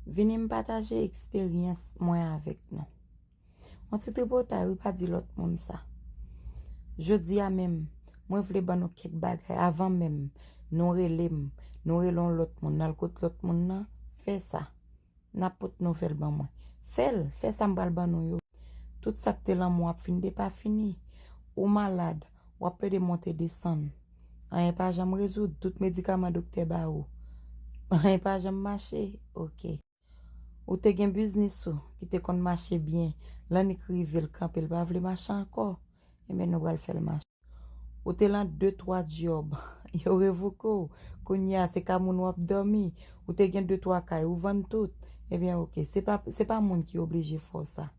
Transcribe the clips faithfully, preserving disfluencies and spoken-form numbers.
Vini m pataje eksperyans mwen avèk nou. Yon ti tripotay, wi, pa di lòt moun sa. Jodi a menm, mwen vle ban nou kèk bagay. Avan menm nou rele m, nou rele yon lòt moun, n al kot lòt moun nan, fè sa. N ap pot nouvèl ban mwen. Fè l, fè sa m pral ban nou yo. Tout sa k te lanmou ap fin depafini. Ou malad, w ap plede monte desann. Anyen pa janm rezoud, tout medikaman doktè ba ou. Anyen pa janm mache, oke. Ou te gen biznis ou ki te konn mache byen, lannik rive l kanpe, l pa vle mache ankò. Ebyen nou pral fè l mache. Ou te lan de twa djòb, yo revoke w. Kounye a se ka moun w ap dòmi. Ou te gen de twa kay, ou vann tout. Ebyen oke, se pa, se pa moun ki oblije fè w sa.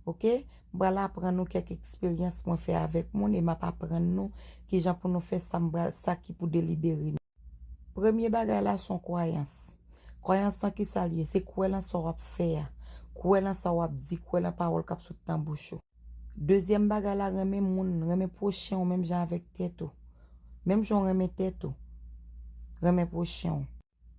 Oke? M pral aprann nou kèk eksperyans mwen fè avèk moun e m ap aprann nou kijan pou nou fè sa m pral, sa ki pou delibere nou. Premye bagay la se yon kwayans. Kwayans lan ki sa l ye? Se kwè lan sa w ap fè a. Kwè lan sa w ap di, kwè lan pawòl k ap sot nan bouch ou. Dezyèm bagay la, renmen moun, renmen pwochen w menm jan avèk tèt ou. Menm jan w renmen tèt ou, renmen pwochen w.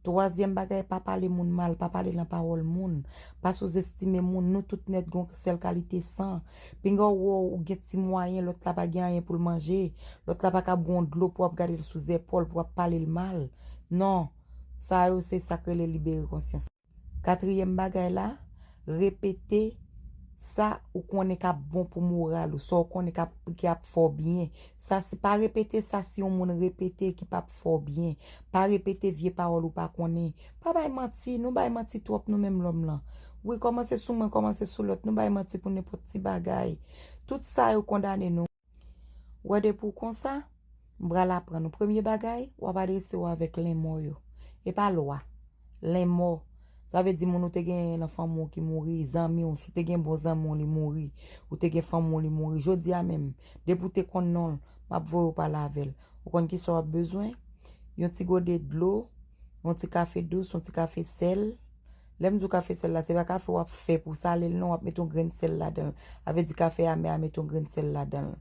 Twazyèm bagay, pa pale moun mal, pa pale lan pawòl moun, pa souzestime moun, nou tout nèt gen yon sèl kalite san. Pinga w wè w gen ti mwayen, lòt la pa gen anyen pou l manje, lòt la pa ka bwè yon dlo pou w ap gade l sou zèpòl, pou w ap pale l mal. Non, sa yo se sa k rele libere konsyans. Katriyèm bagay la, repete sa ou konnen k ap bon pou moral ou, sa w konnen k ap, ki ap fè w byen. Sa si, pa repete sa si yon moun repete ki p ap fè w byen. Pa repete vye pawòl ou pa konnen. Pa bay manti, nou bay manti twòp nou menm lòm lan. Wi, kòmanse sou mwen, kòmanse sou lòt, nou bay manti pou nenpòt ti bagay. Tout sa yo kondane nou. Wè depi w konsa, m pral aprann ou. Premye bagay, w ap adrese w avèk lenmò yo. E pa lwa. Lenmò. Sa vle di moun ou te genyen nan fanmi w ki mouri, zanmi w, si w te gen bon zanmi w li mouri, ou te gen fanmi w li mouri. Jodi a menm, depi w te konn non l, m ap voye w pale avè l. Ou konn kisa w ap bezwen? Yon ti gode dlo, yon ti kafe dous, yon ti kafe sèl. Lè m di w kafe sèl la, se pa kafe w ap fè pou sale l non, w ap mete yon grenn sèl ladan l. A vle di kafe amè a, mete yon grenn sèl ladan l.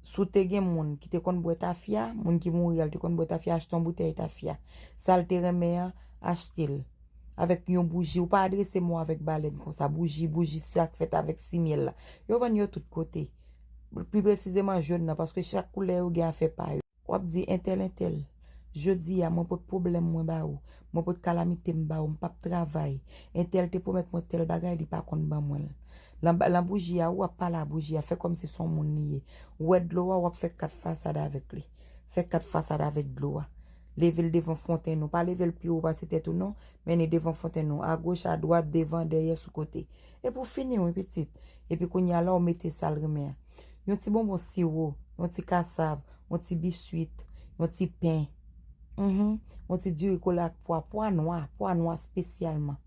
Si w te gen moun ki te konn bwè tafya, moun ki mouri a, l te konn bwè tafya, achte yon boutèy tafya. Sa l te renmen an, achte l. Avèk yon bouji, ou pa adrese mo avèk balèn konsa, bouji, bouji sa k fèt avèk simyèl la. Yo vann yo tout kote. Pi presizeman jòn nan, paske chak koulè yo gen afè pa yo. W ap di entèl, entèl, jodi a mwen pot pwoblèm mwen ba ou, mwen pot kalamite m ba ou, m p ap travay. Entèl te pwomèt mwen tèl bagay, li pa konn ban mwen l. Lan, lan bouji a, ou ap pale a bouji a, fè kòmsi se yon moun li ye. Ou wè dlo a, w ap fè kat fasad avèk li. Fè kat fasad avèk dlo a. Leve l devan fontenn ou. Pa leve l pi wo pase tèt ou non, men li devan fontenn ou. Agoch, adwat, devan, dèyè, sou kote. Epi w fini wi pitit. Epi kounye a la w mete sa l renmen an. Yon ti bonbon siwo, yon ti kasav, yon ti biswit, yon ti pen. Mhm. Yon ti diri kole ak pwa, pwa nwa, pwa nwa espesyalman.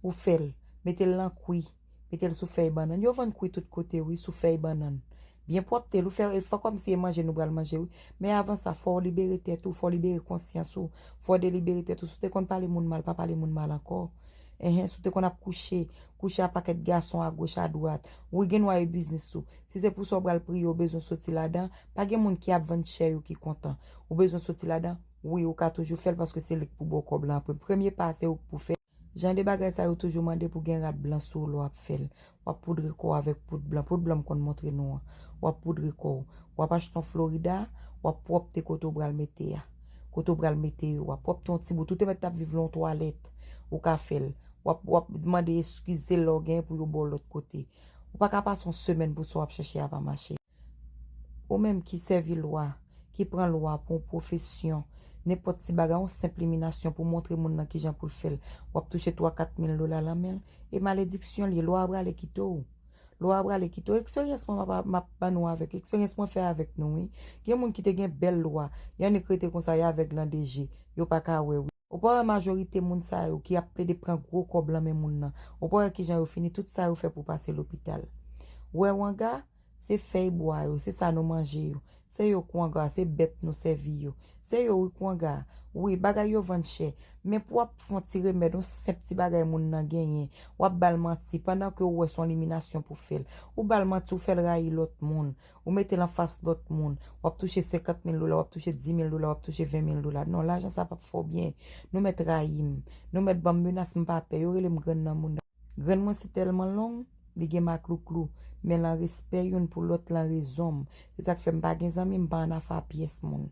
Ou fè l, mete l nan kwi, mete l sou fèy bannann. Yo vann kwi tout kote wi, sou fèy bannann. Byen pwòpte l, ou fè, e fè kòmsi e manje nou pral manje wi. Men avan sa, fò w libere tèt ou, fò w libere konsyans ou, fò w delibere tèt ou. Si w te konn pale moun mal, pa pale moun mal ankò. Enhen, si w te konn ap kouche, kouche a pakèt gason agoch adwat. Wi, gen dwa e biznis ou. Si se pou sa w pral priye, ou bezwen soti ladan, pa gen moun ki ap vann chè yo ki kontan. Ou bezwen soti ladan, wi, ou ka toujou fè l paske se li k pou ba w kòb lan apre. Premye pa a se ou k pou fè. Jan de bagay sa yo toujou mande pou gen rad blan sou ou lè w ap fè l. W ap poudre kò w avèk poud blan. Poud blan m konn montre nou an. W ap poudre kò w. W ap achte yon Florida, w ap pwòpte kote w pral mete a. Kote w pral mete yo, w ap pwòpte yon ti bout. Ou te mèt t ap viv lan yon twalèt, ou ka fè l. W ap, w ap mande eskize lè w genyen pou yo ba w lòt kote. Ou pa ka pase yon semèn pou sa w ap chèche a pa mache. Ou menm ki sèvi lwa, ki pran lwa pou yon pwofesyon, nenpòt ti bagay, yon senp liminasyon pou montre moun nan kijan pou l fè l, w ap touche twa kat mil dola lan men l, e malediksyon l ye, lwa a prale kite w. Lwa a prale kite w. Eksperyans mwen m ap, m ap ban nou avèk, eksperyans mwen fè avèk nou, wi. Gen moun ki te gen bèl lwa, y annik rete konsa, y avèg lan de je, yo pa ka wè, wi. Ou pa wè majorite moun sa yo ki ap plede pran gwo kòb lan men moun nan. Ou pa wè kijan yo fini, tout sa yo fè pou pase lopital. Wè wanga, se fèy bwa yo, se sa nou manje yo. Se yo kwanga, se bèt nou sèvi yo. Se yo wi kwanga. Wi, bagay yo vann chè. Men pou w ap fè yon ti remèd, yon senp ti bagay moun nan genyen, w ap ba l manti pandan ke w wè se yon liminasyon pou fè l. Ou ba l manti, ou fè l rayi lòt moun. Ou mete l anfas lòt moun. W ap touche senkant mil dola, w ap touche di mil dola, w ap touche ven mil dola. Non, lajan sa p ap fè w byen. Nou mèt rayi m. Nou mèt ban m menas, m pa pè. Yo rele m grann nan moun. Grenn mwen si tèlman long, li gen maklouklou, men l an respè youn pou lòt, l an rezon m. Se sa k fè m pa gen zanmi, m pa annafè a pyès moun.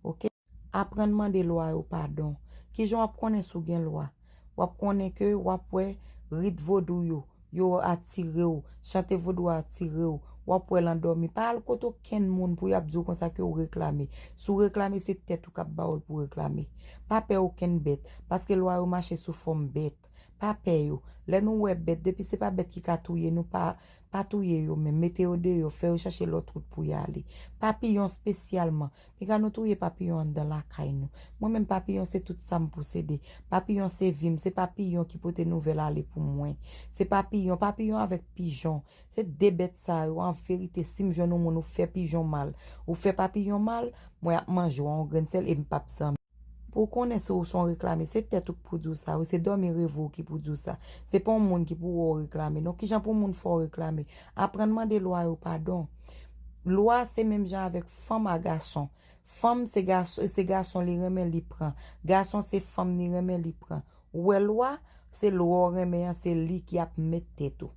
Oke? Aprann mande lwa yo padon. Kijan w ap konnen si w gen lwa? W ap konnen ke w ap wè rit vodou yo, yo atire w, chante vodou a atire w, w ap wè l andòmi. Pa al kote okenn moun pou y ap di w konsa ke w reklame. Si w reklame, se tèt ou k ap ba w l pou w reklame. Pa pè okenn bèt, paske lwa yo mache sou fòm bèt. Pa pè yo. Lè nou wè bèt, depi se pa bèt ki ka touye nou, pa, pa touye yo menm. Mete yo deyò, fè yo chache lòt wout pou y ale. Papiyon espesyalman. Piga nou touye papiyon anndan lakay nou. Mwen menm papiyon se tout sa m posede. Papiyon se vi m, se papiyon ki pote nouvèl ale pou mwen. Se papiyon, papiyon avèk pijon. Se de bèt sa yo, an verite, si m jwenn yon moun ou fè pijon mal, ou fè papiyon mal, mwen ap manje w a yon grenn sèl e m p ap zanmi. Pou w konnen si w se yon reklame, se tèt ou k pou di w sa, wi, se dòmi reve w ki pou di w sa. Se pa yon moun ki pou wè w reklame. Non, kijan pou moun fè w reklame? Aprann mande lwa yo padon. Lwa se menm jan avèk fanm a gason. Fanm se gason, se gason li renmen, li pran. Gason se fanm li renmen, li pran. Ou wè lwa, se lwa w renmen an, se li ki ap mèt tèt ou.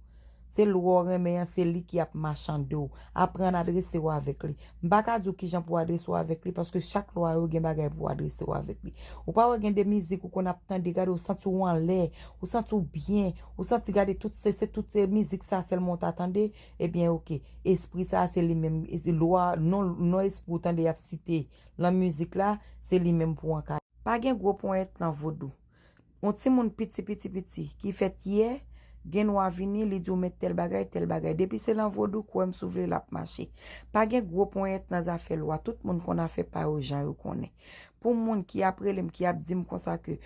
Se lwa w renmen an, se li ki ap machande w. Aprann adrese w avèk li. M pa ka di w kijan pou w adrese w avèk li, paske chak lwa yo gen bagay pou w adrese w avèk li. Ou pa wè gen de mizik ou konn ap tande, gade w santi w anlè, ou santi w byen, ou santi gade tout se, se tout se mizik sa sèlman w ta tande, ebyen oke. Espri sa se li menm, e se lwa, non, non espri w tande y ap site lan mizik la, se li menm pou w ankare. Pa gen gwo ponyèt nan vodou. Yon timoun piti, piti, piti, ki fèt yè, gen dwa vini, li di w met tèl bagay, tèl bagay. Depi se lan vodou, kwè m si w vle, l ap mache. Pa gen gwo ponyèt nan zafè lwa. Tout moun konn afè pa yo jan yo konnen. Pou moun ki ap rele m, ki ap di m konsa ke,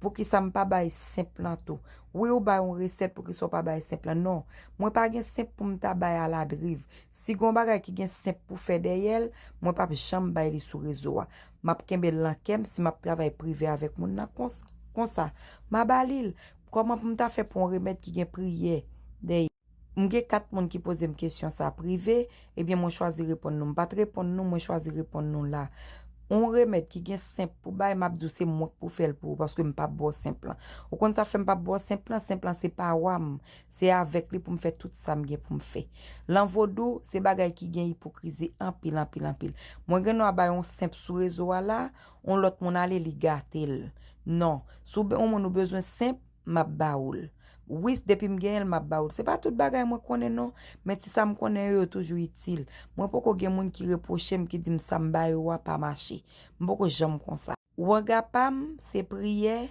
poukisa m pa bay senp lan tou? Wi, ou bay yon resèt, poukisa w pa bay senp lan? Non. Mwen pa gen senp pou m ta bay aladriv. Si gen yon bagay ki gen senp pou fè dèyè l, mwen p ap janm bay li sou rezo a. M ap kenbe l lan kè m, si m ap travay prive avèk moun nan kons-, konsa, m a ba li l. Kòman pou m ta fè pou yon remèd ki gen priyè dèyè? M gen kat moun ki poze m kesyon sa prive, ebyen mwen chwazi reponn nou. M pa t reponn nou, mwen chwazi reponn nou la. Yon remèd ki gen senp pou bay, m ap di w se mwen k pou fè l pou ou, paske m p ap ba w senp lan. Ou konn sa fè m p ap ba w senp lan? Senp lan se pawa m. Se avèk li pou m fè tout sa m gen pou m fè. Lan vodou, se bagay ki gen ipokrizi anpil, anpil, anpil. Mwen gen dwa bay yon senp sou rezo a la, yon lòt moun ale, li gate l. Non. Si w be-, yon moun ou bezwen senp, m ap ba ou l. Wi, depi m genyen l, m ap ba ou l. Se pa tout bagay mwen konnen non, men ti sa m konnen yo, yo toujou itil. Mwen poko gen moun ki repwoche m, ki di m sa m ba yo a pa mache. M poko janm konsa. Wanga pa m, se priyè.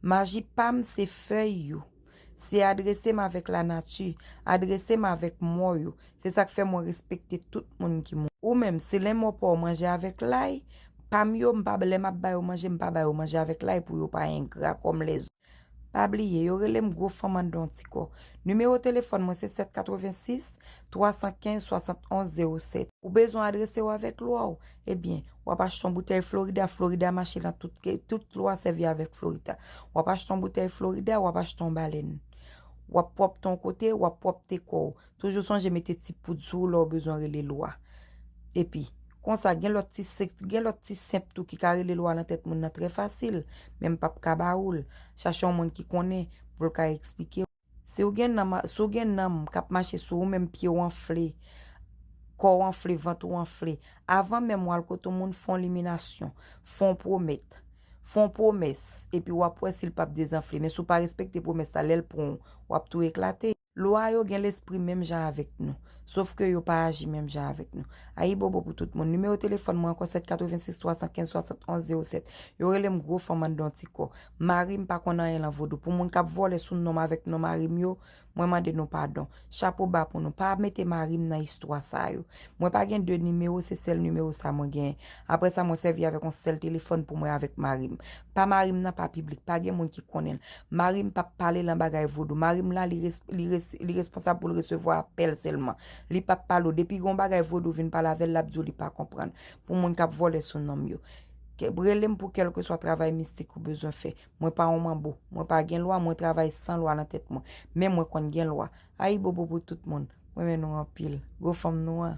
Maji pa m, se fèy yo. Se adrese m avèk lanati, adrese m avèk mò yo. Se sa k fè mwen respekte tout moun ki mouri. Ou menm, se lanmò pa w manje avèk lay, pa m yo, m pa, lè m ap ba yo manje, m pa ba yo manje avèk lay pou yo pa engra kòm lèzòt. Pa bliye, yo rele m gwo fanm anndan yon ti kò. Nimewo telefòn mwen se sèt katrevensis, twa san kenz, swasant onz zewo sèt. Ou bezwen adrese w avèk lwa w? Ebyen, w ap achte yon boutèy Florida, Florida mache lan tout, tout lwa sèvi avèk Florida. W ap achte yon boutèy Florida, w ap achte yon balèn. W ap pwòpte yon kote, w ap pwòpte kò w. Toujou sonje mete ti poud sou ou lè w bezwen rele lwa. Epi, konsa, gen lòt ti senp, gen lòt ti senp tou ki ka rele lwa lan tèt moun nan trè fasil, men m p ap ka ba ou l. Chache yon moun ki konnen pou l ka eksplike w. Si w gen nanm, si w gen nanm k ap mache sou ou, menm pye w anfle, kò w anfle, vant ou anfle, avan menm w al kote yon moun, fè yon liminasyon, fè yon pwomèt, fè yon pwomès, epi w ap wè si l p ap dezanfle. Men si w pa respekte pwomès la, lè l pran w, w ap tou eklate. Lwa yo gen lespri menm jan avèk nou, sof ke yo pa aji menm jan avèk nou. Ayibobo pou tout moun. Nimewo telefòn mwen ankò, sèt katrevensis, twa san kenz, swasant onz zewo sèt. Yo rele m gwo fanm anndan yon ti kò. Mari m pa konn anyen lan vodou. Pou moun k ap vòlè sou non m avèk non mari m yo, mwen mande nou padon. Chapo ba pou nou. Pa mete mari m nan istwa sa yo. Mwen pa gen de nimewo, se sèl nimewo sa mwen genyen. Apre sa, mwen sèvi avèk yon sèl telefòn pou mwen avèk mari m. Pa mari m nan, pa piblik, pa gen moun ki konnen l. Mari m p ap pale lan bagay vodou. Mari m la, li res-, li res-, li responsab pou l resevwa apèl sèlman. Li p ap pale w. Depi gen yon bagay vodou vin pale avè l, l ap di w li pa konprann. Pou moun k ap vòlè sou non m yo. Ke- Rele m pou kèlkeswa travay mistik ou bezwen fè. Mwen pa yon manbo. Mwen pa gen lwa, mwen travay san lwa nan tèt mwen. Men mwen konn gen lwa. Ayibobo pou tout moun. Mwen renmen nou anpil. Gwo fanm nou an.